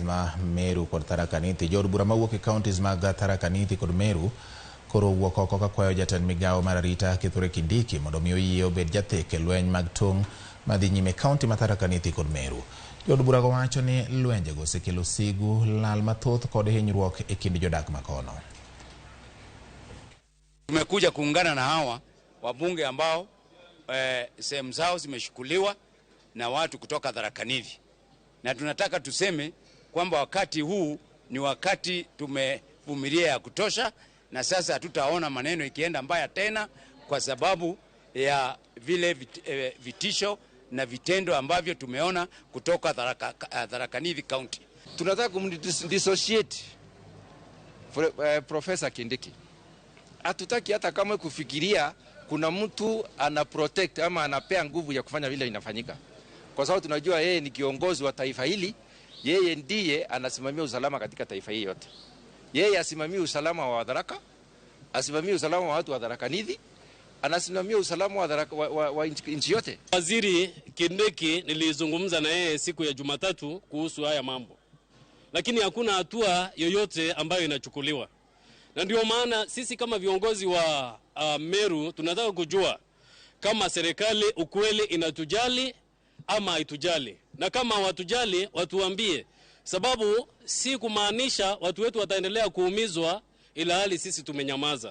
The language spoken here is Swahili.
Ma Meru kod Tharaka Nithi. Jood bura mawuok e counties mag Tharaka Nithi kod Meru koro owuok oko kakwayo jatend migawo mar arita Kithure Kindiki mondo mi oyie obed jathek e lweny mag tong' madhi nyime e county ma Tharaka Nithi kod Meru. Jood burago wacho ni lwenjego osekelo sigu, lal mathoth kod hinyruok e kind jodak makono. Tumekuja kuungana na hawa wabunge ambao sehemu zao zimeshukuliwa na watu kutoka Tharaka Nithi, na tunataka tuseme kwamba wakati huu ni wakati tumevumilia ya kutosha, na sasa hatutaona maneno ikienda mbaya tena kwa sababu ya vile vitisho na vitendo ambavyo tumeona kutoka Tharaka Nithi County. Tunataka kumdissociate Profesa Kindiki. Hatutaki hata kama kufikiria kuna mtu ana protect ama anapea nguvu ya kufanya vile inafanyika, kwa sababu tunajua yeye ni kiongozi wa taifa hili. Yeye ndiye anasimamia usalama katika taifa hili yote. Yeye asimamie usalama wa Tharaka, asimamie usalama wa watu wa Tharaka Nithi, anasimamia usalama wa Tharaka, wa nchi yote. Waziri Kindiki nilizungumza na yeye siku ya Jumatatu kuhusu haya mambo, lakini hakuna hatua yoyote ambayo inachukuliwa, na ndio maana sisi kama viongozi wa Meru tunataka kujua kama serikali ukweli inatujali ama haitujali, na kama hawatujali watuambie, sababu si kumaanisha watu wetu wataendelea kuumizwa ila hali sisi tumenyamaza.